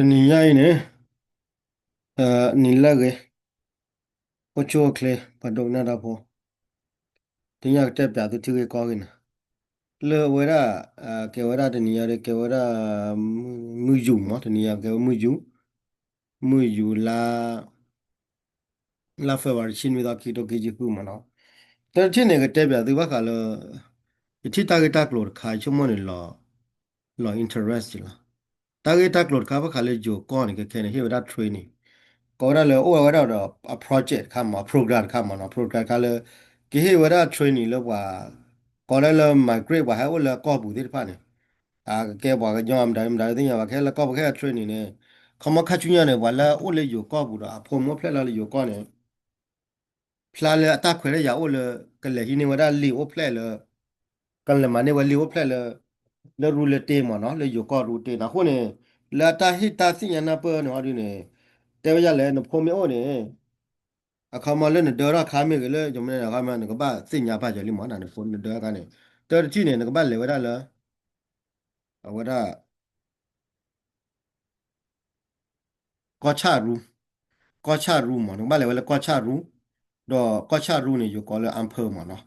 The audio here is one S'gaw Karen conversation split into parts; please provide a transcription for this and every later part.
တနံၤညါအံၤန့ၣ် နံၤလၢအဂ့ၤ, အိၣ်ဆူၣ်အိၣ်ချ့ ပှၤဒိကနၣ်တၢ်ဖိ, တနံၤညါကတဲပၠးသုထံဂ့ၢ်ကီၢ်ဂ့ၢ်န့ၣ်, လၢအဝဲဒၣ် ကဲဝဲဒၣ်တနံၤညါဒီး ကဲဝဲဒၣ် မုၢ်ယူၤမး, တနံၤညါကဲဝဲမုၢ်ယူၤ, မုၢ်ယူၤလါ လါ February တဆံနွံသီ ခံကထိခံဆံဃုမးနီၤ. တၢ်တထံၣ်န့ၣ် ကတဲပၠးသုဘၣ်ဃးလၢ ယထံၣ်တၢ်ဂ့ၢ်တၢ်ကျိၤတခါ ယဆိကမိၣ်န့ၣ် လီၤ interest လီၤ. တၢ်ဂ့ၢ်တၢ်ကျိၤတခါဘၣ်ဃးလၢယိၤကီၢ်န့ၣ် ခဲခဲန့ၣ် ဟ့ၣ်ဝဲဒၣ် training, ကိးဝဲဒၣ်လၢအိၣ်ဝဲဒၣ်ဒီး အ project တခါမး, program တခါမးနီၤ, program တခါလၢ ကဟ့ၣ်ဝဲဒၣ် training လၢပှၤ ကိးလၢလၢ migrate ပှၤဟဲအိၣ်လၢကီၢ်ပူၤသ့ၣ်တဖၣ်န့ၣ်, ကဲပှၤကညီမတၤမတၤသ့ၣ်ညါဘၣ် ကဟဲလၢကီၢ်ပူၤ ကဟဲ training န့ၣ်, ခီမီခါဆူညါန့ၣ် ပှၤလၢအိၣ်လၢယိၤကီၢ်ပူၤဒီး အဖိမုၣ်အိၣ်ဖျဲၣ်လၢယိၤကီၢ်န့ၣ် ဖျါလၢအတၢ်ခွဲးတၢ်ယာ်အိၣ်လၢ ကလဲၤဟံးန့ၢ်ဝဲဒၣ်လံာ်အိၣ်ဖျဲၣ်လၢ ကလဲၤမၤန့ၢ်ဝဲလံာ်အိၣ်ဖျဲၣ်လၢ လၢရူလၢတ့မးနီၤ, လၢယိၤကီၢ်ရူတ့နီၤ. အဃိန့ၣ် လၢအတၢ်ဟ့ၣ်တၢ်သ့ၣ်ညါနၢ်ပၢၢ်န့ၣ်ဟီဒုန့ၣ် တဲဝဲဒ်လဲၣ် နဖိမ့ၢ်အိၣ်န့ၣ် အခီမီလၢနဒၢထီၣ်ခါမ့ၢ်ဂ့ၤ လၢယမ့ၢ်န့ၣ် အခီမီနကဘၣ်သ့ၣ်ညါပာ်စၢၤလံမး နဖိနဒၢအခါန့ၣ်, တၢ်တထံၣ်န့ၣ် နကဘၣ်လဲၤဝဲဒၣ်လၢ အဝဲဒၣ် ကီၢ်ဆၣ်ရူ, ကီၢ်ဆၣ်ရူမး နကဘၣ်လဲၤဝဲလၢကီၢ်ဆၣ်ရူ, ဒီးကီၢ်ဆၣ်ရူန့ၣ် ယိၤကိးလၢ အၣ်ဖၢၣ် မးနီၤ.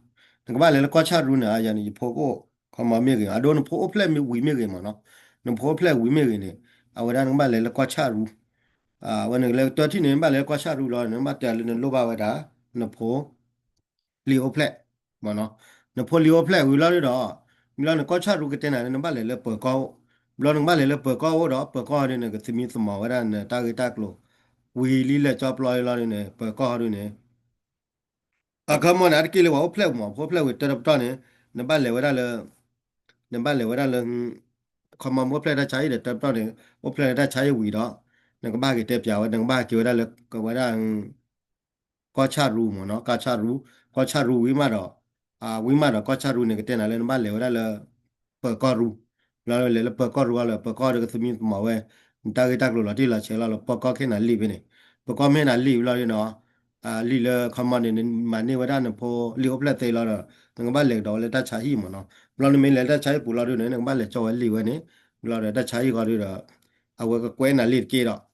နကဘၣ်လဲၤလၢကီၢ်ဆၣ်ရူန့ၣ် အယၤန့ၣ် ယဖိကအိၣ် ခီမီမ့ၢ်ဂ့ၤ အဒိနဖိအိၣ်ဖျဲၣ်ဝံၤမ့ၢ်ဂ့ၤမးနီၤ, နဖိအိၣ်ဖျဲၣ်ဝံၤမ့ၢ်ဂ့ၤန့ၣ် အဝဲဒၣ်နကဘၣ်လဲၤလၢကီၢ်ဆၣ်ရူ, အဝဲန့ၣ်လၢတၢ်တထံၣ်န့ၣ် နဘၣ်လဲၤလၢကီၢ်ဆၣ်ရူလီၤ နဘၣ်တဲလၢနလိၣ်ဘၣ်ဝဲဒၣ် နဖိ လံာ်အိၣ်ဖျဲၣ်မးနီၤ. နဖိလံာ်အိၣ်ဖျဲၣ်ဝံၤလီၤဒုဒီး မ့ၢ်လီၤန့ၣ် ကီၢ်ဆၣ်ရူကတဲနၤလၢနဘၣ်လဲၤလၢပၢၤကီၢ်အိၣ်, ဘျီနကဘၣ်လဲၤလၢပၢၤကီၢ်အိၣ်ဒီး ပၢၤကီၢ်ဟီဒုန့ၣ် ကသမံသမိးဝဲဒၣ်နတၢ်ဂ့ၢ်တၢ်ကျိၤ ဝံၤလံလၢကၠီပျီလီၤဒုန့ၣ် ပၢၤကီၢ်ဟီဒုန့ၣ် အခီမီန့ၣ် အါတက့ၢ်လၢပှၤအိၣ်ဖျဲၣ်မး ဖိအိၣ်ဖျဲၣ်ဝံၤတၢ်တပတီၢ်န့ၣ် နဘၣ်လဲၤဝဲဒၣ်လၢ နဘၣ်လဲၤဝဲဒၣ်လၢ ခီမီမ့ၢ်အိၣ်ဖျဲၣ်တၢ်ဆါဟံၣ်ဒီး တၢ်တပတီၢ်န့ၣ် အိၣ်ဖျဲၣ်လၢတၢ်ဆါဟံၣ်ဝံၤဒီး နကဘၣ်က့ၤတဲပၠးဝဲ နကဘၣ်က့ၤဝဲဒၣ်လၢ ကဝဲဒၣ် ကီၢ်ဆၣ်ရူမးနီၤ ကီၢ်ဆၣ်ရူ, ကီၢ်ဆၣ်ရူဝံၤမးဒီး ဝံၤမးဒီး ကီၢ်ဆၣ်ရူန့ၣ် ကတဲနၤလၢနဘၣ်လဲၤဝဲဒၣ်လၢ ပၢၤကီၢ်ရူ, လီၤလဲၤလၢပၢၤကီၢ်ရူအလီၢ် ပၢၤကီၢ်ဒီးကသမံသမိးဝဲ နတၢ်ဂ့ၢ်တၢ်ကျိၤလီၤတံၢ်လီၤဆဲးလီၤလၢ ပၢၤကီၢ်ကဟ့ၣ်နၤလံာ်ဖဲန့ၣ်, ပၢၤကီၢ်မ့ၢ်ဟ့ၣ်နၤလံာ်ဝံၤလီၤဒီး လံာ်လၢခီမီန့ၣ် နမၤန့ၢ်ဝဲဒၣ်နဖိလံာ်အိၣ်ဖျဲၣ်သ့လီၤဒီး နကဘၣ်လဲၤကဒီးဝဲလၢတၢ်ဆါဟံၣ်မးနီၤ, ဘျီနမ့ၢ်လဲၤလၢတၢ်ဆါဟံၣ်ပူၤလီၤဒုန့ၣ် နကဘၣ်လဲၤကၠီဝဲလံာ်ဝဲန့ၣ်, ဘျီဒီးတၢ်ဆါဟံၣ်ဃီဒုဒီး အဝဲကကွဲးနၤလံာ်တက့ၢ်ဒီး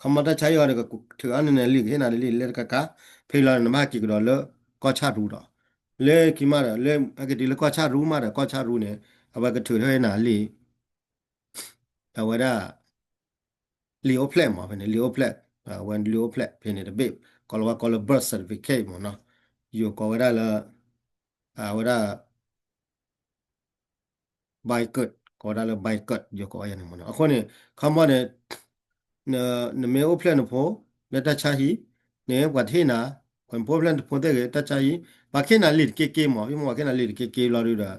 ခီမီတၢ်ဆါဟံၣ်ဃီဒီး ကထုးအါန့ၢ်နၤလံာ် ကဟ့ၣ်နၤလံာ်လၢတကးကး, ဖဲလီၤနဘၣ်က့ၤကဒီးလၢ ကီၢ်ဆၣ်ရူဒီး လၢခံမးဒီး လၢအက့ၤတုၤလၢကီၢ်ဆၣ်ရူမးဒီး ကီၢ်ဆၣ်ရူန့ၣ် အဝဲကထုးထီၣ်ဟ့ၣ်နၤလံာ် အဝဲဒၣ် လံာ်အိၣ်ဖျဲၣ်မး ဖဲန့ၣ် လံာ်အိၣ်ဖျဲၣ်, အဝဲလံာ်အိၣ်ဖျဲၣ်ဖဲန့ၣ်တဘ့ၣ် ကိးလီၤဝဲကိးလၢ birth certificate မးနီၤ, ယိၤကိးဝဲဒၣ်လၢ အဝဲဒၣ် ဘၣ်ကၢး ကိးဝဲဒၣ်လၢဘၣ်ကၢး ယိၤကိးဝဲယၤန့ၣ်မးနီၤ, အဃိန့ၣ် ခီမီန့ၣ် နမ့ၢ်အိၣ်ဖျဲၣ်နဖိ လၢတၢ်ဆါဟံၣ်န့ၣ် ပှၤတဟ့ၣ်နၤ, ပှၤနဖိအိၣ်ဖျဲၣ်နဖိသ့ၣ်ဂ့ၤ တၢ်ဆါဟံၣ် ပှၤကဟ့ၣ်နၤလံာ်တက့ၢ်က့ၢ်မး, ဖဲမ့ၢ်ပှၤကဟ့ၣ်နၤလံာ်တက့ၢ်က့ၢ်လီၤဒုဒီး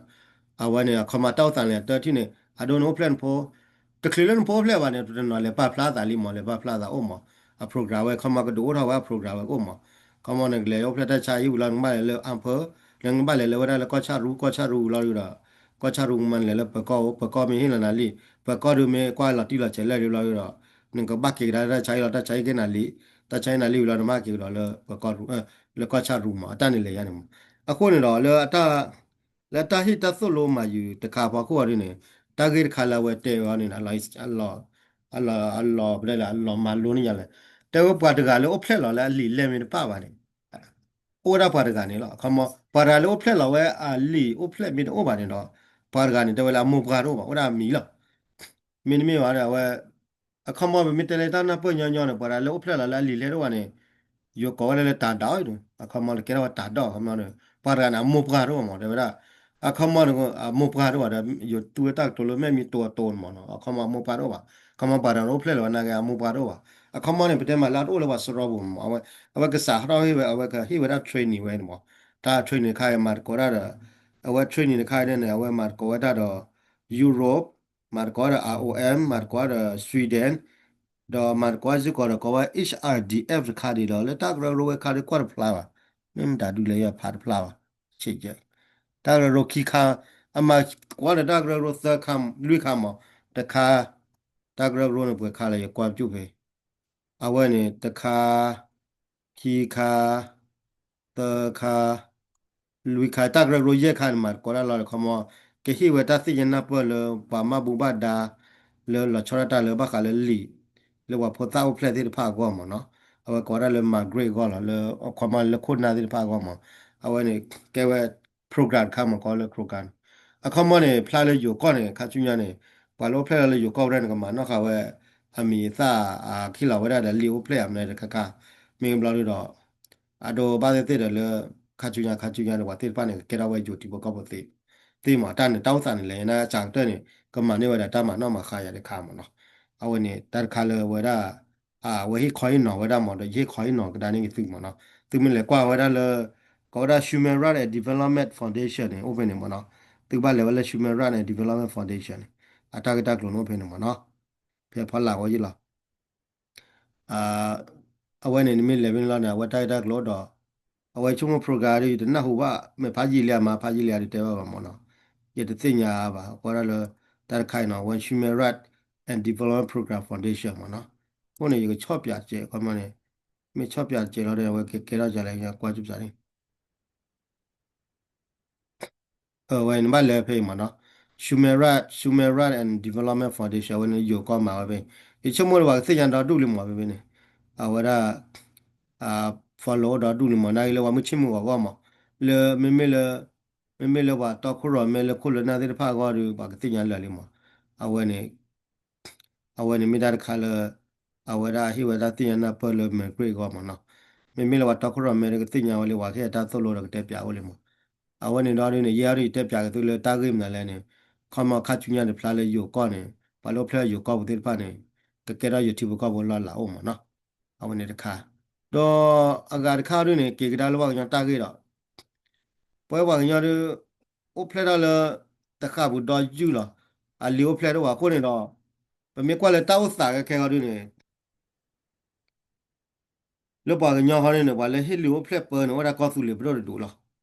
အဝဲန့ၣ် အခီမီတၢ်အိၣ်သးန့ၣ် တၢ်ထံၣ်န့ၣ် အဒိနအိၣ်ဖျဲၣ်နဖိ တချုးလၢနဖိအိၣ်ဖျဲၣ်ဘၣ်န့ၣ် တနီၤလဲၤပာ်ဖျါသးလံမး, လဲၤပာ်ဖျါသးအိၣ်မး, အ program ဝဲ ခီမီကဒုးအိၣ်ထီၣ်ဝဲအ program ဝဲကအိၣ်မး, ခီမီန့ၣ် ကလဲၤအိၣ်ဖျဲၣ်တၢ်ဆါဟံၣ်ဝံၤလီၤ နကဘၣ်လဲၤလၢအၣ်ဖၢၣ်, နကဘၣ်လဲၤလၢဝဲဒၣ်လၢကီၢ်ဆၣ်ရူ, ကီၢ်ဆၣ်ရူဝံၤလီၤဒုဒီး ကီၢ်ဆၣ်ရူမးလဲၤလၢပၢၤကီၢ်အိၣ်, ပၢၤကီၢ်မ့ၢ်ဟ့ၣ်လီၤနၤလံာ်, ပၢၤကီၢ်ဒုးမ့ၢ်ကွၢ်လီၤတံၢ်လီၤဆဲးလၢဒုလီၤဒုဒီး နကဘၣ်က့ၤကဒါလၢတၢ်ဆါဟံၣ်လီၤ, တၢ်ဆါဟံၣ်ကဟ့ၣ်နၤလံာ်, တၢ်ဆါဟံၣ်နၤလံာ်ဝံၤလီၤ နဘၣ်က့ၤကဒီးလၢပၢၤကီၢ်ရူ, လၢကီၢ်ဆၣ်ရူမး အတၢ်န့ၣ်လဲၤယါန့ၣ်မး, အဃိန့ၣ်ဒီး လၢတၢ်ဟ့ၣ်တၢ်သိၣ်လိမၤယုၤတခါဖီခိၣ်အီၤဒ်န့ၣ် တၢ်ဂ့ၢ်တခါလၢအဝဲတဲဝဲန့ၣ် အလီၤ အလီၤ ပတဲလၢအလီၤမၤလိန့ၢ်ယၤလဲၣ်, တဲဝဲပှၤတဂၤလၢအိၣ်ဖျဲၣ်လီၤလၢအလံာ်လဲၢ်မ့ၢ်တပၣ်ဘၣ်န့ၣ် အိၣ်ဝဲဒၣ်ပှၤတဂၤန့ၣ်လီၤ, အခီမီ ပှၤတဂၤလၢအိၣ်ဖျဲၣ်လီၤဝဲအလံာ်အိၣ်ဖျဲၣ်မ့ၢ်တအိၣ်ဘၣ်န့ၣ်ဒီး ပှၤတဂၤန့ၣ် တဲဝဲလၢအမိၢ်ပှၢ်တအိၣ်ဘၣ် အိၣ်ဒၣ်အမံၤလီၤ, မ့တမ့ၢ်ဘၣ်ဒီးအဝဲ အခီမီပမ့ၢ်တဲလၢတၢ်နၢ်ပၢၢ်ညီညီန့ၣ် ပှၤတဂၤလၢအိၣ်ဖျဲၣ်လီၤလၢအလံာ်လဲၢ်တအိၣ်ဘၣ်န့ၣ် ယိၤကိးဝဲဒၣ်လၢတၤဒီး, အခီမီန့ၣ်ကဲထီၣ်ဝဲတၤဒီး အခီမီန့ၣ် ပှၤတဂၤန့ၣ် အမိၢ်ပှၢ်တအိၣ်ဘၣ်မး တဲဝဲဒၣ်, အခီမီန့ၣ် အမိၢ်ပှၢ်တအိၣ်ဘၣ်ဒီး ယိၤတူၢ်ဝဲတၢ်ကတိၤလၢမဲာ်မံၤတိၤအတိၤန့ၣ်မးနီၤ, အခီမီအမိၢ်ပှၢ်တအိၣ်ဘၣ်, အခီမီပှၤတဂၤန့ၣ်အိၣ်ဖျဲၣ်လီၤဝဲနာ်က့ အမိၢ်ပှၢ်တအိၣ်ဘၣ်, အခီမီန့ၣ် ပတဲမးလၢအတအိၣ်လၢပှၤစရီပူၤမး အဝဲ အဝဲကစးထီၣ်ဟ့ၣ်ဝဲ အဝဲကဟ့ၣ်ဝဲဒၣ် training ဝဲန့ၣ်မး, တၢ် training တခါအံၤမၤသကိးတၢ်ဒီး အဝဲ training တခါအံၤန့ၣ် အဝဲမၤသကိးဝဲတၢ်ဒီး Europe မၤသကိးဒီး I O M မၤသကိးဒီး Sweden ဒီးမၤသကိးစ့ၢ်ကီးဒီးကိးဝဲ H R D F တခါဒ်ဒီး လၢတၢ်ကရၢကရိဝဲခါဒ်ကွၢ်တဖျါဘၣ်, မ့ၢ်မတၤဒုးလဲၤယဖးတဖျါဘၣ်, ဆ့ကဲ တၢ်ကရၢကရိခံခါ, အမၤသကိးဒီးတၢ်ကရၢကရိသၢခါ လွံၢ်ခါမး, တခါ တၢ်ကရၢကရိန့ၣ်ပှဲၤခါလၢယကွၢ်ပျူၢ်ဖဲ အဝဲန့ၣ် တခါ ခံခါ သၢခါ လွံၢ်ခါ တၢ်ကရၢကရိယဲၢ်ခါန့ၣ် မၤသကိးတၢ်လီၤဒီး ခီမီ ကဟ့ၣ်ဝဲတၢ်သ့ၣ်ညါနၢ်ပၢၢ်လၢပှၤဘၣ်မူဘၣ်ဒါ လၢလီၤဆီဒၣ်တၢ်လၢဘၣ်ဃးလၢလံာ် လၢပှၤဖိသၣ်အိၣ်ဖျဲၣ်သ့ၣ်တဖၣ်အဂီၢ်မ့ၢ်နီၤ, အဝဲကိးဝဲဒၣ်လၢ migrant အဂီၢ်လီၤ, လၢအခီပညီလၢခိၣ်နၢ်သ့ၣ်တဖၣ်အဂီၢ်မ့ၢ်, အဝဲန့ၣ် ကဲဝဲ program တခါမ့ၢ် ကိးလၢ program န့ၣ်, အခီပညီန့ၣ် ဖျါလၢယိၤကီၢ်န့ၣ် ခါဆူညါန့ၣ် ပှၤလၢအိၣ်ဖျဲၣ်လၢယိၤကီၢ်ဝဲဒၣ်န့ၣ် ကမၤနီၣ်ဃာ်ဝဲ အမံၤအသၣ် အခံလီၤဝဲဒၣ်ဒီးလံာ်အိၣ်ဖျဲၣ်အမနုၤတခါခါ, မ့ၢ်ဘျီဒုဒီး အဒိဘၣ်သ့ၣ်သ့ၣ်ဒီးလၢ ခါဆူညါခါဆူညါန့ၣ် ပှၤသ့ၣ်တဖၣ်န့ၣ် ကကဲထီၣ်ဝဲယိၤထံဖိကီၢ်ဖိသ့ သ့မး တၢ်န့ၣ် တၢ်အိၣ်သးန့ၣ်လဲၣ် ယနာ်ကစၢ်ကတၢၢ်န့ၣ် ကမၤန့ၢ်ဝဲဒၣ်တၢ်မၤနီၣ်မၤဃါယၤတခါမ့ၢ်နီၤ, အဝဲန့ၣ် တၢ်တခါလၢဝဲဒၣ် အဝဲဟ့ၣ်ခီဟ့ၣ်နီၤဝဲဒၣ်မ့ၢ်ဒီး ယဟ့ၣ်ခီဟ့ၣ်နီၤကဒါန့ၢ်က့ၤသုမ့ၢ်နီၤ, သုမ့ၢ်လဲၤကွၢ်ဝဲဒၣ်လၢ ကိးဝဲဒၣ် Human Rights and Development Foundation န့ၣ် အိၣ်ဖဲန့ၣ်မ့ၢ်နီၤ, သုဘၣ်လဲၤဝဲလၢ Human Rights and Development Foundation န့ၣ် အတၢ်ဂ့ၢ်တၢ်ကျိၤန့ၣ်အိၣ်ဖဲန့ၣ်မ့ၢ်နီၤ, ဖဲဖီလာ်ဝဲယ့ၢ်လီၤ. အဝဲန့ၣ် နမ့ၢ်လဲၤဖဲန့ၣ်လီၤန့ၣ် အဝဲတၢ်ဂ့ၢ်တၢ်ကျိၤဒီး အဝဲဆိကမိၣ် program ဒီး ယတနၢ်ဟူဘၣ် မ့ၢ်ဖးယံာ်လံဧါမး ဖးယံာ်လံဧါဒုးတဲဘၣ်ဘၣ်မ့ၢ်နီၤ, ယတသ့ၣ်ညါဘၣ် ကွၢ်ဒၣ်လၢ တၢ်တခါအံၤနီၤ အဝဲ Human Rights and Development Program Foundation မ့ၢ်နီၤ, အဃိန့ၣ် ယကဆီၣ်ပၠးတကဲး အခီပညီန့ၣ် မ့ၢ်ဆီၣ်ပၠးတကဲးလီၤဒီး အဝဲကကဲထီၣ်ကလဲၣ် ကွၢ်ကၠူပၠးန့ၣ် အဝဲန့ၣ်ဘၣ်လဲၤဖဲအံၤမ့ၢ်နီၤ, Human Rights, Human Rights and Development Foundation အဝဲန့ၣ်ယိၤကီၢ်မၤဝဲဖဲအံၤ, ယဆိကမိၣ်လၢပှၤကသ့ၣ်ညါဒီဒူၣ်လံမ့ၢ်ဖဲဖဲန့ၣ်, အဝဲဒၣ် follow ဒီဒူၣ်လံမ့ၢ် နာ်က့လၢပှၤမုၢ်ဆ့ၣ်မုၢ်ဂီၤအဂီၢ်မ့ၢ်, လၢမ့မ့ၢ်လၢ မ့မ့ၢ်လၢပှၤတီခိၣ်ရိၣ်မဲလၢခိၣ်လၢနၢ်သ့ၣ်တဖၣ်အဂီၢ်ဒီး ပှၤကသ့ၣ်ညါလၢာ်လံမ့ၢ်, အဝဲန့ၣ် အဝဲန့ၣ်မ့ၢ်တၢ်တခါလၢ အဝဲဒၣ်ဟ့ၣ်ဝဲတၢ်သ့ၣ်ညါနၢ်ပၢၢ်လၢ migrant အဂီၢ်မ့ၢ်နီၤ, မ့မ့ၢ်လၢပှၤတီခိၣ်ရိၣ်မဲဒီးကသ့ၣ်ညါဝဲလၢပှၤကဟ့ၣ်အတၢ်သိၣ်လိဒီးကတဲပၠးဝဲလံမ့ၢ်, အဝဲန့ၣ်ဒီးဒ်န့ၣ် ယဲအံၤဒ်ယတဲပၠးက့ၤသုလၢတၢ်ဂ့ၢ်မနုၤလဲၣ်န့ၣ်, ခီမီခါဆူညါန့ၣ်ဖျါလၢယိၤကီၢ်န့ၣ် ပှၤလၢအိၣ်ဖျဲၣ်ယိၤကီၢ်ပူၤသ့ၣ်တဖၣ်န့ၣ် ကကဲထီၣ်ယိၤထံဖိကီၢ်ဖိလီၢ်လၤအိၣ်မ့ၢ်နီၤ, အဝဲန့ၣ်တခါ, ဒီးအဂၤတခါဒ်န့ၣ် က့ၤကဒါလၢပှၤကညီတၢ်ဂ့ၢ်ဒီး ပဝဲပှၤကညီဒ် အိၣ်ဖျဲၣ်ထီၣ်လၢ တဃၣ်ပူၤဒီယုၢ်လီၤ, အလံာ်အိၣ်ဖျဲၣ်တအိၣ်ဘၣ်အဃိန့ၣ်ဒီး ပမ့ၢ်ကွၢ်လၢတၢ်အိၣ်သးခဲခဲအံၤဒ်န့ၣ် လၢပှၤကညီဃီန့ၣ်န့ၣ် ပှၤလၢဟ့ၣ်လံာ်အိၣ်ဖျဲၣ်ပၢန့ၣ် အိၣ်ဝဲဒၣ်ကီၢ်သူလ့ၤပဒိၣ်တဒူၣ်လီၤ,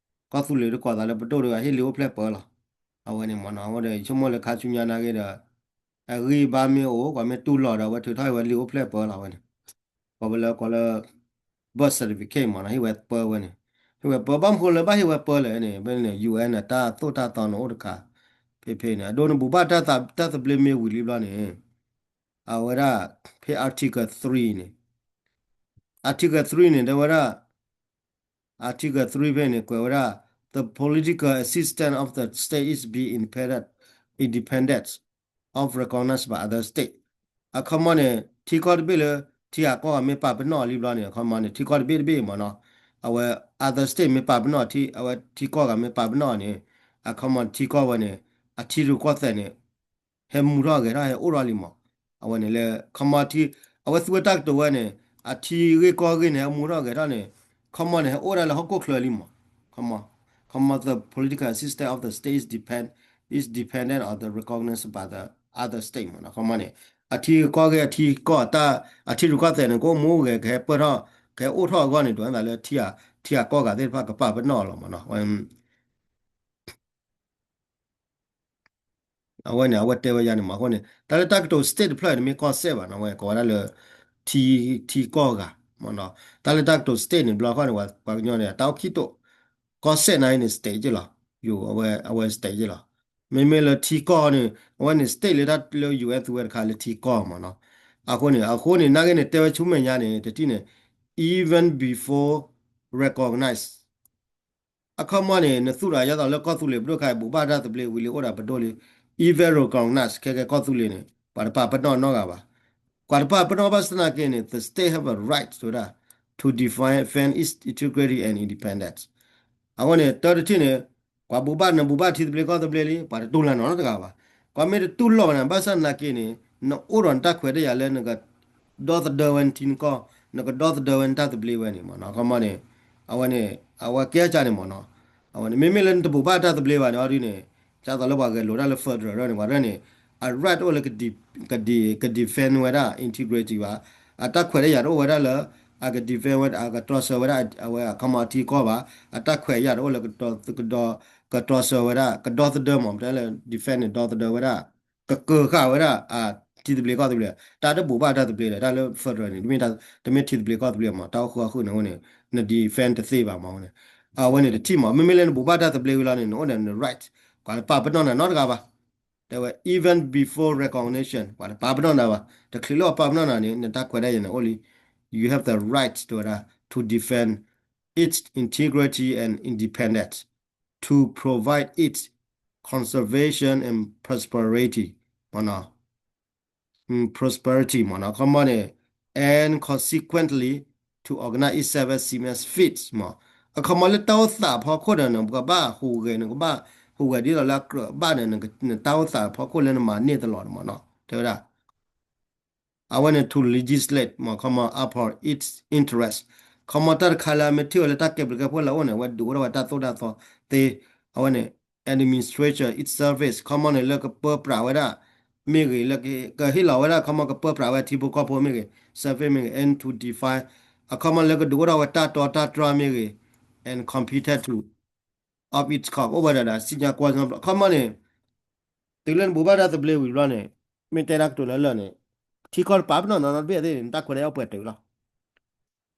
ကီၢ်သူလ့ၤဒ်ကိးသးလၢပဒိၣ်ဒီးဟ့ၣ်လံာ်အိၣ်ဖျဲၣ်ပၢလီၤ, အဝဲန့ၣ်မ့ၢ်နီၤ အဃိဒီး ယဆိကမိၣ်လၢခါဆူညါနာ်က့ဒီး အဂံၢ်ဘါမ့ၢ်အိၣ် ပှၤမ့ၢ်တူၢ်လိာ်ဒီး အဝဲထုးထီၣ်အဝဲလံာ်အိၣ်ဖျဲၣ်ပၢလီၤ အဝဲန့ၣ် ကိးပလၢကိးလၢ birth certificate မ့ၢ်နီၤ ဟ့ၣ်ဝဲပၢဝဲန့ၣ်, ဟ့ၣ်ဝဲပၢဘၣ်မနုၤဃိလၢဘၣ်ဟ့ၣ်ဝဲပၢလဲၣ်န့ၣ် ဖဲန့ၣ် UN န့ၣ် တၢ်သိၣ်တၢ်သီန့ၣ်အိၣ်တခါ, ဖဲဖဲန့ၣ် အဒိန့ၣ်ဘူၣ်ဘၣ်တၢ်သဘျ့မ့ၢ်ဝံၤလံဘျီန့ၣ် အဝဲဒၣ် ဖဲ article three န့ၣ် article three န့ၣ် တဲဝဲဒၣ် article three ဖဲန့ၣ် ကွဲးဝဲဒၣ် the political existence of the state is be independent, independent of recognized by other state. အခီပညီန့ၣ် ထံကီၢ်တဘ့ၣ်လၢ ထံဂၤကီၢ်ဂၤမ့ၢ်ပာ်ပနီၣ်အီၤလံဘျီန့ၣ် အခီပညီန့ၣ် ထံကီၢ်တဘ့ၣ်တဘ့ၣ်မ့ၢ်နီၤ အဝဲ other state မ့ၢ်ပာ်ပနီၣ် အဝဲထံကီၢ်ဂၤမ့ၢ်ပာ်ပနီၣ်အီၤန့ၣ် အခီပညီထံကီၢ်ဝဲန့ၣ် အထံရူၢ်ကီၢ်သဲးန့ၣ် ဟဲမူထီၣ်ဂဲၤထီၣ် ဟဲအိၣ်ထီၣ်လံမး, အဝဲန့ၣ်လၢ ခီမီထံ အဝဲသူဝဲတၢ်ကတိၤဝဲန့ၣ် အထံဂ့ၢ်ကီၢ်ဂ့ၢ်န့ၣ် ဟဲမူထီၣ်ဂဲၤထီၣ်န့ၣ် ခီမီန့ၣ် ဟဲအိၣ်ဒၣ်လၢဟီၣ်ခိၣ်ချၢလံမး, ခီမီ ခီမီ the political system of the state is depend is dependent on the recognition by the other state မး ခီမီန့ၣ် အထံကီၢ်ဂ့ၢ် အထံကီၢ် အထံရူၢ်ကီၢ်သဲးန့ၣ် ကအိၣ်မူအိၣ်ဂဲၤ ကဟဲပၢၢ်ထီၣ် ကဟဲအိၣ်ထီၣ်အဂီၢ်န့ၣ် ဒ်သိးလၢ ထံဂၤကီၢ်ဂၤသ့ၣ်တဖၣ်ကပာ်ပနီၣ်အီၤလီၤမးနီၤ အဝဲန့ၣ် အဝဲတဲဝဲယၤန့ၣ်မး အဃိန့ၣ် တၢ်လၢတၢ်ကတိၤ state တဖျၢၣ်န့ၣ် မ့ၢ်ကီၢ်စဲၣ်ဘၣ်နီၤ အဝဲကိးဝဲဒၣ်လၢ ထံ ထံကီၢ်ဂၤမးနီၤ တၢ်လၢတၢ်ကတိၤ state န့ၣ် ဘျီခီန့ၣ် ပှၤကညီန့ၣ် တၢ်အိၣ်ခံတိာ် ကီၢ်စဲၣ်နာ်အံၤန့ၣ် state က့လီၤ ယိၤ အဝဲ အဝဲ state က့လီၤ မ့မ့ၢ်လၢထံကီၢ်န့ၣ် အဝဲန့ၣ် state လၢတၢ်လၢ UN သူဝဲတခါလၢထံကီၢ်မးနီၤ အဃိန့ၣ် အဃိန့ၣ် နာ်က့န့ၣ် တဲဝဲဆူမဲာ်ညါန့ၣ် တထံၣ်န့ၣ် even before recognize အခီမီန့ၣ် နသူၣ်တဂၤယဲသိးလၢကီၢ်သူလ့ၤပဒိၣ်ခါအံၤ ဘူၣ်ဘၣ်တၢ်သဘျ့ဝံၤလံအိၣ်ဒီးပဒိၣ်လံ even recognize ခဲကဲကီၢ်သူလ့ၤန့ၣ် ပှၤတပာ်ပနီၣ်နီတဂၤဘၣ် ပှၤတပာ်ပနီၣ်ဘၣ်ဆၣ်သနာ်က့န့ၣ် the state have a right ဝဲဒၣ် to defend, defend its integrity and independence အဃိန့ၣ် တၢ်တထံၣ်န့ၣ် ပှၤဘူၣ်ဘၣ်နဘူၣ်ဘၣ်ထံသဘျ့ကီၢ်သဘျ့လံ ပှၤတတူၢ်လိာ်နၤနီတဂၤဘၣ် ကွၢ်မ့ၢ်တတူၢ်လိာ်ဘၣ်န့ၣ် ဘၣ်ဆၣ်သနာ်က့န့ၣ် နအိၣ်ဒီးနတၢ်ခွဲးတၢ်ယာ်လၢနက ဒီသဒၢဝဲနထံနကီၢ် နကဒီသဒၢဝဲနတၢ်သဘျ့ဝဲန့ၣ်မးနီၤ အခီမီန့ၣ် အဝဲန့ၣ် အဝဲကဲစ့ၢ်န့ၣ်မးနီၤ အဝဲန့ၣ် မ့မ့ၢ်လၢနတဘူၣ်ဘၣ်တၢ်သဘျ့ဘၣ်န့ၣ် အီၤဒ်န့ၣ် ဒ်သိးလၢပှၤဂဲၤလိာ်တၢ်လၢ federal န့ၣ် ပှၤရဲၣ်န့ၣ် အ right အိၣ်လၢ က defend ဝဲဒၣ် integrity ဘၣ် အတၢ်ခွဲးတၢ်ယာ်တအိၣ်ဝဲဒၣ်လၢ အက defend ဝဲဒၣ် အကတြီဆၢဝဲဒၣ် အဝဲအခီမီထံကီၢ်ဘၣ် အတၢ်ခွဲးယာ်တအိၣ်လၢ ကဒီ ကတြီဆၢဝဲဒၣ် ကဒီသဒၢမး ပတဲလၢ defend န့ၣ် ဒီသဒၢဝဲဒၣ် ကကၢၤဃာ်ဝဲဒၣ် အထံသဘျ့ကီၢ်သဘျ့ တၢ်တဘူၣ်ဘၣ်တၢ်သဘျ့ဒီး တၢ်လၢ federal န့ၣ် တမ့ၢ်တၢ် တမ့ၢ်ထံသဘျ့ကီၢ်သဘျ့မး တၢ်အိၣ်ဃုာ်အဃုာ်န့ၣ်အဃိန့ၣ် န defend တသ့ဘၣ်မးန့ၣ် အဝဲန့ၣ်တထံၣ်မး မ့မ့ၢ်လၢနဘူၣ်ဘၣ်တၢ်သဘျ့ဝံၤလီၤန့ၣ် နအိၣ်ဒီးန right ပှၤတပာ်ပနီၣ်နၤနီတဂၤဘၣ် တဲဝဲ even before recognition ပှၤတပာ်ပနီၣ်နၤဘၣ်, တချုးလၢအပာ်ပနီၣ်နၤန့ၣ် နတၢ်ခွဲးတၢ်ယာ်န့ၣ်အိၣ်လံ, you have the right တဲဝဲဒၣ် to defend its integrity and independence, to provide its conservation and prosperity မ့ၢ်နီၤ prosperity မ့ၢ်နီၤ အခီမီန့ၣ် and consequently to organize itself as seems fit မ့ၢ်, အခီမီလၢတၢ်အိၣ်သးအဖီခိၣ်ဒီး နကဘၣ်ဟူးဂဲၤ နကဘၣ်ဟူးဂဲၤဒ်သိးလၢအကြၢးဘၣ်န့ၣ် နတၢ်အိၣ်သးအဖီခိၣ်လၢနမၤန့ၢ်တလီၤန့ၣ်မ့ၢ်နီၤ တဲဝဲဒၣ် အဝဲန့ၣ် to legislate မ့ၢ် ခီမီ upon its interest ခီမီတၢ်တခါလၢအမ့ၢ်ထံၣ်ဝဲလၢတၢ်ကဲဘျုးကဲဖှိၣ်လၢအအိၣ်န့ၣ် အဝဲဒုးအိၣ်ထီၣ်ဝဲတၢ်သိၣ်တၢ်သီသ့, အဝဲန့ၣ် administration its service ခီမီန့ၣ် လၢကပၢပြးဝဲဒၣ် မ့ၢ်ဂ့ၤ လၢကဟ့ၣ်လီၤဝဲဒၣ် ခီမီကပၢပြးဝဲထံဖိကီၢ်ဖိမ့ၢ်ဂ့ၤ service မ့ၢ်ဂ့ၤ and to define အခီမီလၢကဒုးအိၣ်ထီၣ်ဝဲတၢ်တီတၢ်တြၢ်မ့ၢ်ဂ့ၤ and competent to of its cause အိၣ်ဝဲဒၣ်ဒီး စံၣ်ညီၣ်ကွီၢ်ညီဘျီ အခီမီန့ၣ် တုၤလၢနဘိးဘၣ်တၢ်သဘျ့ဝံၤဘျီန့ၣ် မ့ၢ်တဲဒၣ်ကတိၤလၢလၢာ်န့ၣ် ထံကီၢ်တပာ်ပနီၣ်နီတဘ့ၣ်သ့ၣ်န့ၣ် နတၢ်ခွဲးတၢ်ယာ်အိၣ်ပှဲၤတုာ်လီၤ.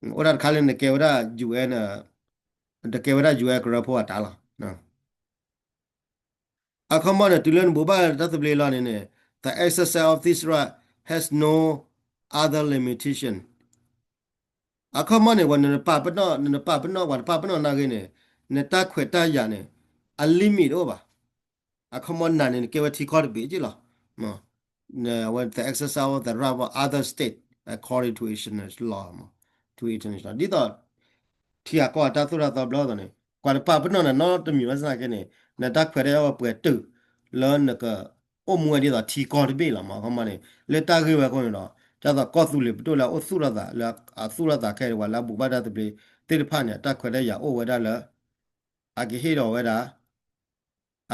အိၣ်ဒၣ်တခါလၢနကဲဝဲဒၣ် ယူၣ်အဲၣ် တကဲဝဲဒၣ် ယူၣ်အဲၣ် ကရၢဖိအတၢ်လီၤ. အခီမီန့ၣ် တုၤလၢနဘိးဘၣ်တၢ်သဘျ့လီၤန့ၣ်န့ၣ် the exercise of this right has no other limitation အခီမီန့ၣ် ဝဲနပာ်ပနီၣ် နပာ်ပနီၣ် ပှၤတပာ်ပနီၣ်နၤဂ့ၤန့ၣ် နတၢ်ခွဲးတၢ်ယာ်န့ၣ် အ limit တအိၣ်ဘၣ်. အခီမီနၤန့ၣ် နကဲဝဲထံကီၢ်တဘ့ၣ်က့လီၤ. ဝဲ the exercise of the right of other state according to international law မ့ၢ် to international ဒ်သိး ထံဂၤကီၢ်ဂၤတၢ်သိၣ်တၢ်သီဘျီအသိးန့ၣ် ပှၤတပာ်ပနီၣ်နၤနီတမံၤဘၣ်ဆၣ်သနာ်က့န့ၣ် နတၢ်ခွဲးတၢ်ယာ်အိၣ်ပှဲၤတုာ် လၢနကအိၣ်မူဝဲဒ်သိးထံကီၢ်တဘ့ၣ်လီၤမ့ၢ် အခီမီန့ၣ် လၢတၢ်ဂ့ၢ်ဝဲအဃိန့ၣ်ဒီး ဒ်သိးကီၢ်သူလ့ၤပဒိၣ်လၢအအိၣ်သူၣ်ထီၣ်သး လၢအသူၣ်ထီၣ်သးခဲအံၤ ပှၤလၢအဘိးဘၣ်တၢ်သဘျ့သ့ၣ်တဖၣ်န့ၣ် အတၢ်ခွဲးတၢ်ယာ်အိၣ်ဝဲဒၣ်လၢ အကဟ့ၣ်လီၤဝဲဒၣ်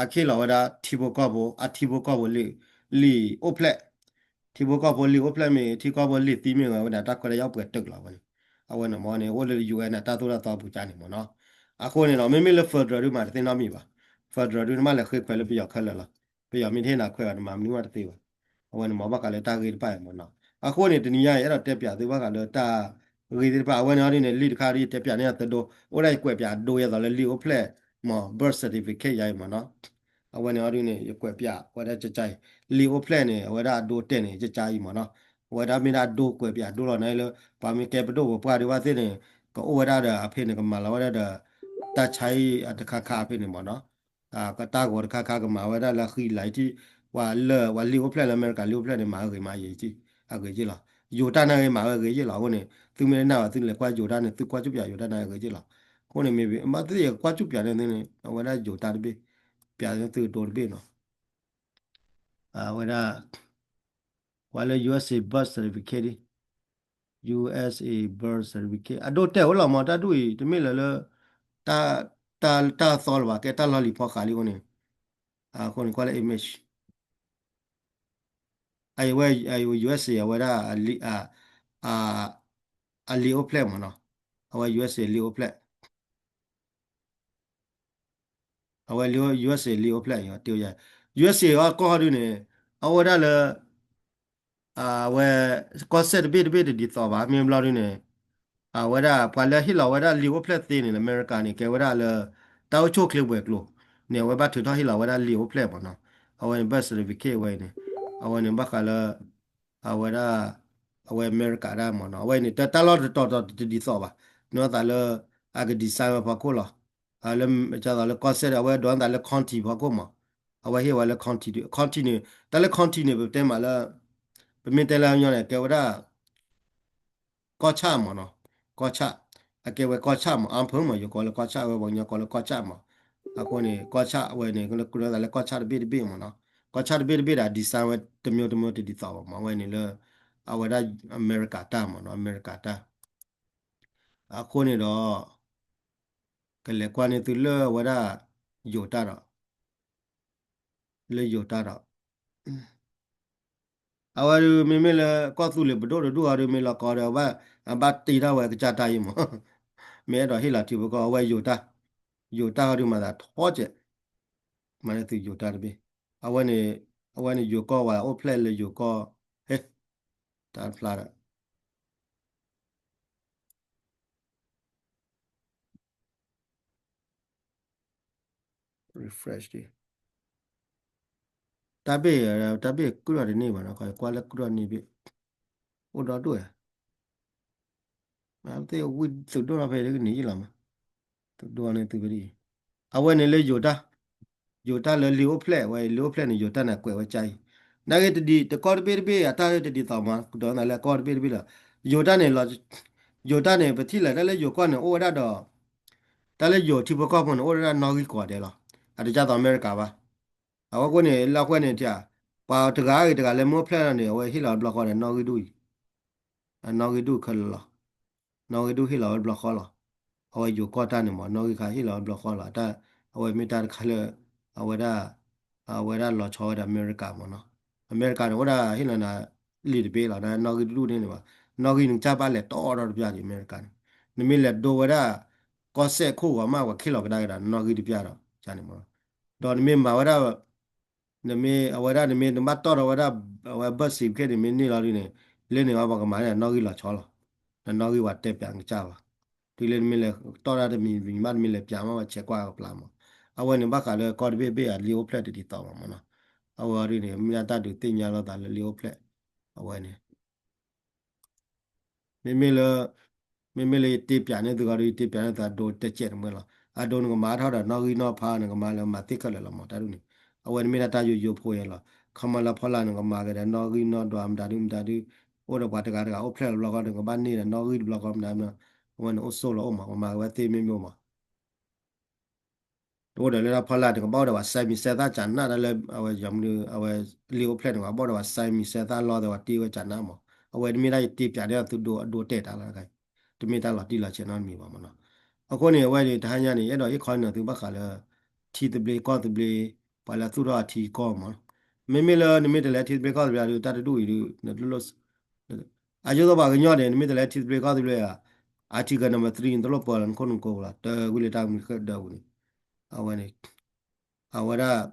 အကဟ့ၣ်လီၤဝဲဒၣ်ထံဖိကီၢ်ဖိ အထံဖိကီၢ်ဖိလံာ် လံာ်အိၣ်ဖျဲၣ်, ထံဖိကီၢ်ဖိလံာ်အိၣ်ဖျဲၣ်မ့ၢ် ထံကီၢ်ဖိလံာ်သံမ့ၢ်ဂ့ၤ ဝဲဒၣ်တၢ်ခွဲးတၢ်ယာ်အိၣ်ပှဲၤတုာ်လီၤဝဲန့ၣ်, အဝဲန့ၣ်မ့ၢ်န့ၣ် အိၣ်လၢ ယူၣ်အဲၣ် န့ၣ် တၢ်သိၣ်တၢ်သီအပူၤကါန့ၣ်မ့ၢ်နီၤ, အဃိန့ၣ်ဒီး မ့မ့ၢ်လၢ federal ဒုးမၤတသ့နီတမံၤဘၣ်, federal ဒုးနဘၣ်လဲၤဃ့ခွဲးလၢပယီၤခဲလၢာ်လီၤ, ပယီၤမ့ၢ်တဟ့ၣ်နၤခွဲးဘၣ် နမၤမနုၤမးတသ့ဘၣ်, အဝဲန့ၣ်မ့ၢ်ဘၣ်ဃးလၢတၢ်ဂ့ၢ်တဖၣ်အံၤမ့ၢ်နီၤ, အဃိန့ၣ် တနံၤညါအံၤ အဲၣ်ဒိးတဲပၠးသုဘၣ်ဃးလၢတၢ် ဂ့ၢ်သ့ၣ်တဖၣ် အဝဲန့ၣ်အီၤဒ်န့ၣ် လံာ်တခါဒ်ယတဲပၠးန့ၢ်အသဒိ, အိၣ်ဒၣ်ယကွဲးပၠးအဒိယဲသိးလၢလံာ်အိၣ်ဖျဲၣ် မ့ၢ် birth certificate ယၤအံၤမ့ၢ်နီၤ, အဝဲန့ၣ်အီၤဒ်န့ၣ် ယကွဲးပၠးဝဲဒၣ်ကကါအံၤ, လံာ်အိၣ်ဖျဲၣ်န့ၣ် အဝဲဒၣ်အဒိတဲာ်န့ၣ် ကကါအံၤမ့ၢ်နီၤ, အဝဲဒၣ်မ့ၢ်ဒၣ်အဒိကွဲးပၠးအဒိလီၤန့ၣ်လၢ ပှၤမ့ၢ်ကဲပဒိၣ်ပပှၢ်ဒုးဘၣ်သ့ၣ်န့ၣ် ကအိၣ်ဝဲဒၣ်ဒီးအဖဲန့ၣ် ကမၤလီၤဝဲဒၣ်ဒီး တၢ်ဆါအံၤအတခါခါအဖဲန့ၣ်မ့ၢ်နီၤ ကတၢ်ဂီၤတခါခါကမၤဝဲဒၣ်လၢဃံလၤအံၤထံၣ်, ပှၤလၢ ပှၤလံာ်အိၣ်ဖျဲၣ်လၢအမဲရကၤလံာ်အိၣ်ဖျဲၣ်န့ၣ် မၤဝဲဂ့ၤမးယံာ်အဂ့ၤက့လီၤ, ယိၤတၢ်န့ၣ်ဂ့ၤမးဝဲဂ့ၤက့လီၤ, အဃိန့ၣ် သုမ့ၢ်တနာ်ဘၣ်သုလဲၤကွၢ်ယိၤတၢ်န့ၣ် သုကွၢ်ကၠူၣ်ပၠးယိၤတၢ်န့ၣ်ဂ့ၤက့လီၤ, အဃိန့ၣ်မ့ၢ်ဘၣ်သုယကွၢ်ကၠူၣ်ပၠးန့ၣ် အဝဲဒၣ်ယိၤတၢ်တဘ့ၣ်, ပၠးသုအဒိတဘ့ၣ်နီၤ အဝဲဒၣ် ကွၢ်လၢ ယူၣ်အက်စ်အ့ birth certificate ဒ်, ယူၣ်အက်စ်အ့ birth certificate အဒိတဲာ်ဝဲလီၤမး တၢ်ဒ်အံၤ တမ့ၢ်လၢၤလၢ တၢ်သီလၢၤဘၣ် ကဲတၢ်လီၢ်လံၤဖီဃးလံအဃိန့ၣ်, အဃိန့ၣ် ကွၢ်လၢ image အဝဲ ယူၣ်အက်စ်အ့ အဝဲဒၣ် အလံာ်အိၣ်ဖျဲၣ်မ့ၢ်နီၤ, အဝဲ ယူၣ်အက်စ်အ့ လံာ်အိၣ်ဖျဲၣ် အဝဲ ယူၣ်အက်စ်အ့ လံာ်အိၣ်ဖျဲၣ် ယူၣ်အက်စ်အ့ အကီၢ်ဟီဒုန့ၣ် အအိၣ်ဝဲဒၣ်လၢ အဝဲ ကီၢ်စဲၣ်တဘ့ၣ်တဘ့ၣ်တဒ်သိးဘၣ် မ့ၢ်ဘျီဒုန့ၣ် အဝဲဒၣ်ပှၤလၢဟ့ၣ်လီၤဝဲဒၣ်လံာ်အိၣ်ဖျဲၣ်သ့န့ၣ် လၢအမဲရကၤန့ၣ် ကဲဝဲဒၣ်လၢ တၢ်အိၣ်ဆူၣ်အိၣ်ချ့ဝဲၤကျိၤန့ၣ် အဝဲဘၣ်ထုးထီၣ်ဟ့ၣ်လီၤဝဲဒၣ်လံာ်အိၣ်ဖျဲၣ်မ့ၢ်နီၤ, အဝဲန့ၣ် birth certificate ဝဲအံၤန့ၣ် အဝဲန့ၣ်ဘၣ်ဃးလၢ အဝဲဒၣ် အဝဲအမဲရကၤတၢ်မ့ၢ်နီၤ, အဝဲန့ၣ် တၢ်လီၢ်တတီၤတီၤတဒ်သိးဘၣ်, နီၢ်သးလၢ အက design ဝဲဖီခိၣ်လီၤ, လၢ ကသိးလၢကီၢ်စဲၣ်ဒီး အဝဲဒိးနသးလၢ county ဖီခိၣ်မး, အဝဲဟ့ၣ်ဝဲလၢ county ဒု county န့ၣ် တၢ်လၢ county န့ၣ် ပတဲမးလၢ ပမ့ၢ်တဲလၢညီန့ၣ် ကဲဝဲဒၣ် ကီၢ်ဆၣ်မ့ၢ်နီၤ, ကီၢ်ဆၣ်, အကဲဝဲကီၢ်ဆၣ်မး အါဖၢမး ယကိးလၢကီၢ်ဆၣ် ဝဲပှၤကညီကိးလၢကီၢ်ဆၣ်မး, အဃိန့ၣ် ကီၢ်ဆၣ်ဝဲန့ၣ် ကလၢကရၢသးလၢကီၢ်ဆၣ်တဘ့ၣ်တဘ့ၣ်မ့ၢ်နီၤ, ကီၢ်ဆၣ်တဘ့ၣ်တဘ့ၣ်ဒီး design ဝဲတမျိုးတမျိုးတဒ်သိးဘၣ်မး အဝဲန့ၣ်လၢ အဝဲဒၣ်အမဲရကၤတၢ်မ့ၢ်နီၤ အမဲရကၤတၢ် အဃိန့ၣ်ဒီး ကလဲၤကွၢ်န့ၢ်သုလၢအဝဲဒၣ် ယိၤတၢ်ဒီး လၢယိၤတၢ်ဒီး အဝဲဒုးမ့မ့ၢ်လၢကီၢ်သူလ့ၤပဒိၣ်တဒူၣ်အီၤဒုးမ့ၢ်လီၤကီဒီး အဘၣ်တ့ထီၣ်ဝဲကစၢ်တၢ်အံၤမး, မ့ၢ်အဲၣ်ဒိးဟ့ၣ်လီၤထံဖိကီၢ်ဖိ အဝဲယိၤတၢ်, ယိၤတၢ်အီၤဒုးမၤသးထီကဲး, မၤလၢသုယိၤတၢ်တဘ့ၣ်, အဝဲန့ၣ် အဝဲန့ၣ်ယိၤကီၢ်ဝဲအိၣ်ဖျဲၣ်လၢယိၤကီၢ်, ဟဲ, တၢ်တဖျါဒီး refresh ဒံး တၢ်ဘ့ၣ်, တၢ်ဘ့ၣ်ကြၢးတန့ၢ်ဘၣ်နီၤ, ကွၢ်လၢကြၢးန့ၢ်ဘ့ၣ်, အိၣ်ဒီဒူၣ်ဧါ, မ့ၢ်သ့ၣ်ဝံသုးဒိၣ်နီၤဖဲတကနံၣ်ယံၣ်လီၤမး, သုးဒိၣ်န့ၣ်သုးဖဲဒ်အံၤ, အဝဲန့ၣ်လၢယိၤတၢ်, ယိၤတၢ်လၢလံာ်အိၣ်ဖျဲၣ်ဝဲ, လံာ်အိၣ်ဖျဲၣ်န့ၣ် ယိၤတၢ်န့ၣ်ကွဲးဝဲကါအံၤ, နာ်က့တဒ်, တကီၢ်တဘ့ၣ်တဘ့ၣ်အတၢ်တဒ်သိးမး, ကဒီးနၤလၢကီၢ်တဘ့ၣ်တဘ့ၣ်လီၤ, ယိၤတၢ်န့ၣ်လီၤ, ယိၤတၢ်န့ၣ် ပထံၣ်လၢတၢ်လၢယိၤကီၢ်န့ၣ် အိၣ်ဝဲဒၣ်ဒီး တၢ်လၢယိၤထံဖိကီၢ်ဖိန့ၣ် အိၣ်ဝဲဒၣ်နီၣ်ဂံၢ်ကိးဂၤဒဲးလီၤ, အတကၢ်သိးအမဲရကၤဘၣ်, အဝဲဃိန့ၣ် လၢအဃိန့ၣ် ပှၤတဂၤဂ့ၤတဂၤလၢမ့ၢ်အိၣ်ဖျဲၣ်လီၤန့ၣ် အဝဲဟ့ၣ်လီၤဝဲတဘျီဃီဒီးနီၣ်ဂံၢ်ဒူၣ်အံၤ အနီၣ်ဂံၢ်ဒူၣ်ခဲလၢာ်လီၤ, နီၣ်ဂံၢ်ဒူၣ်ဟ့ၣ်လီၤဝဲတဘျီဃီလီၤ, အဝဲယိၤကီၢ်တၢ်န့ၣ်မး နီၣ်ဂံၢ်ခါဟ့ၣ်လီၤဝဲတဘျီဃီလီၤ, တၢ်အဝဲမ့ၢ်တၢ်တခါလၢ အဝဲဒၣ် အဝဲဒၣ်လီၤဆီဝဲဒၣ်အမဲရကၤမးနီၤ, အမဲရကၤန့ၣ် အိၣ်ဒၣ်ဟ့ၣ်လီၤနၤ လံာ်တဘ့ၣ်လီၤ, နီၣ်ဂံၢ်တဒူၣ်န့ၣ်န့ၣ်ဘၣ်, နီၣ်ဂံၢ်နကစၢ်ဘၣ်လဲၤတီၣ်ထီၣ်တပျၢ်ဒံးအမဲရကၤန့ၣ်, နမ့ၢ်လဲၤဒိဝဲဒၣ် ကီၢ်စဲၣ်ခိၣ်ဂီၤမး ပှၤခ့ၣ်လီၤကဒါက့ၤဒီး နီၣ်ဂံၢ်တပျၢ်ဒီး ကန့ၣ်မး, ဒီးနမ့ၢ်မၤဝဲဒၣ် နမ့ၢ်အဝဲဒၣ် နမ့ၢ်နဘၣ်တီၣ်ထီၣ်ဝဲဒၣ် အဝဲ birth certificate န့ၣ် မ့ၢ်န့ၢ်လီၤဒ်န့ၣ် လၢန့ၣ်ဝဲပှၤကမၤန့ၣ် နီၣ်ဂံၢ်လီၤဆီလီၤ, ဒီးနီၣ်ဂံၢ်ပှၤတဲပၠးနကစၢ်ဘၣ်, တုၤလၢနမ့ၢ်လဲၤတီၣ်တၢ်တမံၤမံၤမး နမ့ၢ်လဲၤပၠးမး ပှၤဆဲးကွၢ်ကပျၢ်မး, အဝဲန့ၣ်ဘၣ်ဃးလၢကီၢ်တဘ့ၣ်ဘ့ၣ်အလံာ်အိၣ်ဖျဲၣ်တဒ်သိးမးမးနီၤ, အဝဲဒ်န့ၣ် မ့ၢ်ဒၣ်တၢ်ဒုးသ့ၣ်ညါလိာ်သးလၢလံာ်အိၣ်ဖျဲၣ်, အဝဲန့ၣ် မ့မ့ၢ်လၢ မ့မ့ၢ်လၢယတဲပၠးန့ၢ်သုဂီၢ်ဒီး ယတဲပၠးန့ၢ်သုအဒိတဲကဲးတမ့ၢ်လီၤ. အဒိနကမၤထီၣ်ဒီးနီၣ်ဂံၢ်နီၣ်ဖး နကမၤလၢမၤသ့ခဲလၢာ်လီၤမး တၢ်ဒ်န့ၣ်. အဝဲန့ၣ်မ့ၢ်ဒၣ်တၢ်ယိယိဖိယဲလီၤ. ခီမီလၢဖီလာ်နကမၤက့ၤဒီးနီၣ်ဂံၢ်နီၣ်ဒွးမတၤဒုမတၤဒု အိၣ်ဒီးပှၤတဂၤတဂၤအိၣ်ဖျဲၣ်တဘျီဃီ နကဘၣ်န့ၢ်ဒီးနီၣ်ဂံၢ်တဘျီဃီမတၤဒု အဝဲန့ၣ်အိၣ်ဆိးလီၤအိၣ်မး ပမၤက့ၤဝဲသ့မ့ၢ်မ့ၢ်မး တအိၣ်ဒီးလၢတၢ်ဖီလာ်န့ၣ် ကဘၣ်အိၣ်ဒီးပှၤစဲမံၤစဲသၣ်ကနၣ်တၢ်လၢ အဝဲယမနုၤ အဝဲလံာ်အိၣ်ဖျဲၣ်န့ၣ် ကဘၣ်အိၣ်ဒီးပှၤစဲမံၤစဲသၣ်လီသဲးပှၤတ့ဝဲကနၣ်မး. အဝဲတမ့ၢ်ဒၣ်ယတဲပၠးဒ်သိးသုဒိအဒိတဲာ်တၢ်လီၤတခါအံၤ တမ့ၢ်တၢ်လီၤတံၢ်လီၤဆဲးနီတမံၤဘၣ်မးနီၤ. အဃိန့ၣ် အဝဲန့ၣ် တဟါညါန့ၣ် ယအဲၣ်ဒိးဟ့ၣ်ခီနီၤသုဘၣ်ဃးလၢ ထံသဘျ့ကီၢ်သဘျ့ ပှၤလၢသူၣ်ထီၣ်အထံကီၢ်မးနီၤ. မ့မ့ၢ်လၢနမ့ၢ်တလဲၤထံသဘျ့ကီၢ်သဘျ့ဒီး တၢ်တဒူၣ်အံၤဒုး နတလိၣ် အယိသပှၤကညီန့ၣ် နမ့ၢ်တလဲၤထံသဘျ့ကီၢ်သဘျ့ဧါ, Article number three နတလိၣ်ပၢလီၤနခိၣ်နူာ်ကိးပူၤလီၤ. တၢ်ဝံၤလၢတၢ်မုာ်ဒၢပူၤန့ၣ် အဝဲန့ၣ် အဝဲဒၣ်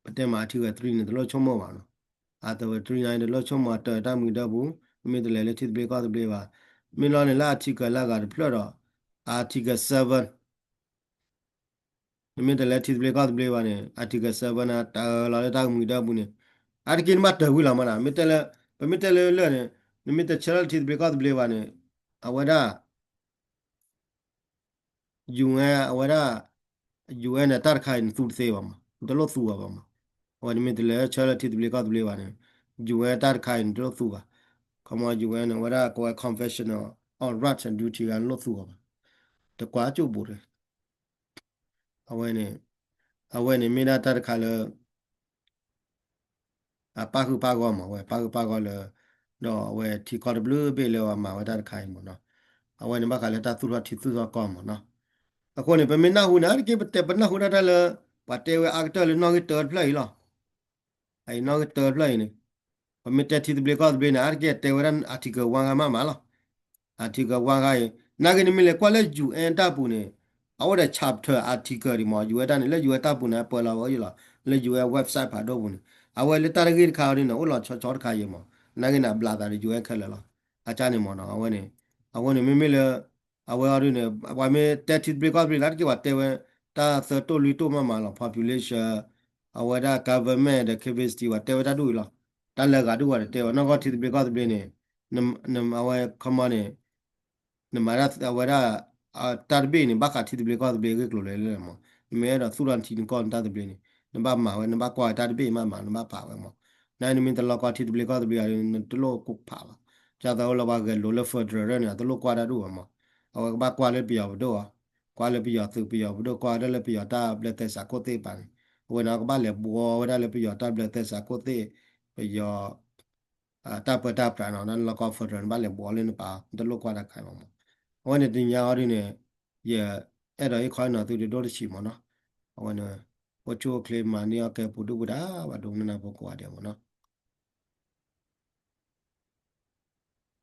ပတဲမး Article three န့ၣ် တလိၣ်ဆိကမိၣ်ဘၣ်နီၤ. Article three န့ၣ် တလိၣ်ဆိကမိၣ် တၢ်တၢ်မုာ်ဒၢပူၤ နမ့ၢ်တလဲၤလၢထံသဘျ့ကီၢ်သဘျ့ဘၣ်. မ့ၢ်လီၤန့ၣ်လၢ Article လၢအဂၤတဖျၢၣ်ဒီး Article seven နမ့ၢ်တလဲၤထံသဘျ့ကီၢ်သဘျ့ဘၣ်န့ၣ် Article seven န့ၣ် တၢ်လီၤလၢတၢ်ကမုာ်ကဒၢပူၤန့ၣ် အါတက့ၢ်နဘၣ်တၢ်ဝံၤလီၤမးနီၤ. မ့ၢ်တဲလၢ ပမ့ၢ်တဲလၢလၢာ်န့ၣ် နမ့ၢ်တဆၢထၢၣ်လၢထံသဘျ့ကီၢ်သဘျ့ဘၣ်န့ၣ် အဝဲဒၣ် UN အဝဲဒၣ် UN န့ၣ် တၢ်တခါအံၤ နသူတသ့ဘၣ်မး နတလိၣ်သူအီၤဘၣ်မး. အဝဲန့ၣ်မ့ၢ်တလဲၤဆၢလၢထံသဘျ့ကီၢ်သဘျ့ဘၣ်န့ၣ် UN တၢ်တခါအံၤ နတလိၣ်သူဘၣ်. ခီမီ UN န့ၣ် အဝဲဒၣ်ကိးဝဲ Convention on Rights and Duty ဂၤ နလိၣ်သူအီၤဘၣ်. တကွၢ်ကၠိၣ်ဘူးတဂ့ၤ အဝဲန့ၣ် အဝဲန့ၣ်မ့ၢ်ဒၣ်တၢ်တခါလၢ အပၣ်ဃုာ်ပၣ်ဂီၢ်မး အဝဲပၣ်ဃုာ်ပၣ်ဂီၢ်လၢ ဒီးအဝဲထံကီၢ်တဘျုးဘ့ၣ်လၢအမၤဝဲတၢ်တခါအံၤမးနီၤ. အဝဲန့ၣ်ဘၣ်ဃးလၢတၢ်သူၣ်ထီၣ်ထံသူၣ်ထီၣ်ကီၢ်မးနီၤ. အဃိန့ၣ် ပမ့ၢ်နၢ်ဟူန့ၣ် အါတက့ၢ်ပတဲပနၢ်ဟူဒၣ်တၢ်လၢ ပှၤတဲဝဲအါကတၢၢ်လၢနီၣ်ဂံၢ်တၢတဖျၢၣ်အံၤလီၤ. အံၤနီၣ်ဂံၢ်တၢတဖျၢၣ်အံၤန့ၣ် ပမ့ၢ်တဲထံသဘျ့ကီၢ်သဘျ့န့ၣ် အါတက့ၢ်တဲဝဲဒၣ် Article one ဂၤမးမးလီၤ. Article one ဂၤအံၤ နာ်က့နမ့ၢ်လဲၤကွၢ်လၢ UN တၢ်ပူၤန့ၣ် အအိၣ်ဒီး chapter article ဒံးမး UN တၢ်န့ၣ် လၢ UN တၢ်ပူၤန့ၣ် အပၢလီၤဝဲအံၤလီၤ လၢ UN website ဖးဒိၣ်ပူၤန့ၣ် အဝဲလၢတၢ်တဂ့ၢ်တခါအံၤဒ်န့ၣ် အိၣ်လီၤဆီဆီတခါအံၤမး နာ်က့န့ၣ် အဘျးသးဒီး UN ခဲလၢာ်လီၤ. အကၢ်န့ၣ်မးနီၤ အဝဲန့ၣ် အဃိန့ၣ် မ့မ့ၢ်လၢ အဝဲအံၤဒ်န့ၣ် ပှၤမ့ၢ်တဲထံသဘျ့ကီၢ်သဘျ့လၢတက့ၢ်ပှၤတဲဝဲ တၢ်သၢတိၢ်လွံၢ်တိၢ်မးမးလီၤ population အဝဲဒၣ် government ဒီး capacity ပှၤတဲဝဲတၢ်ဒ်အံၤလီၤ. တၢ်လၢဂၤဒုးဝဲတတဲဝဲ နီၢ်ကီၢ်ထံသဘျ့ကီၢ်သဘျ့န့ၣ် အဝဲ ခီမီန့ၣ် နမၤဒၣ်အဝဲဒၣ် တၢ်တဘ့ၣ်န့ၣ် ဘၣ်ဃးထံသဘျ့ကီၢ်သဘျ့အဂ့ၢ်ကျိၤလၢလၢမး နမ့ၢ်အဲၣ်ဒိးသူၣ်ထီၣ်နထံနကီၢ်နတၢ်သဘျ့န့ၣ် နဘၣ်မၤဝဲ နဘၣ်ကွၢ်ဝဲတၢ်တဘ့ၣ်မးမး နဘၣ်ဖးဝဲမး နနမ့ၢ်တလီၢ်ကီထံသဘျ့ကီၢ်သဘျ့အံၤ နတလိၣ်ဖးဘၣ်. ကၢ်သးအိၣ်လၢပှၤဂဲၤလိာ်လၢ federal န့ၣ် အတလိၣ်ကွၢ်တၢ်ဒိၣ်ဘၣ်မး အဝဲကဘၣ်ကွၢ်လၢပယီၤပဒိၣ်အီၤ ကွၢ်လၢပယီၤသုးပယီၤပဒိၣ် ကွၢ်ဒၣ်လၢပယီၤတၢ်ဘျၢသဲစးခိၣ်သ့ၣ်တဖၣ်န့ၣ် အဝဲန့ၣ် ကဘၣ်လဲၤဘှီဝဲဒၣ်လၢပယီၤတၢ်ဘျၢသဲစးခိၣ်သ့ၣ် ပယီၤ တၢ်ပၢတၢ်ပြးနီၤ နလီၢ်ကီ federal န့ၣ် ဘၣ်လဲၤဘှီလၢနပာ် နတလိၣ်ကွၢ်တၢ်ခါမးမး အဝဲန့ၣ်တနံၤညါအံၤဒ်န့ၣ် ယအဲၣ်ဒိးဟ့ၣ်ခီနီၤသုဒိၣ်တဆံးမးနီၤ အဝဲန့ၣ် အိၣ်ဆူၣ်အိၣ်ချ့မၤန့ၢ်အီၣ်ကဲပူၤဒုၣ်ပူၤဒါ ဘၣ်ဒိကနၣ်ဖိကိးဂၤဒဲးမးနီၤ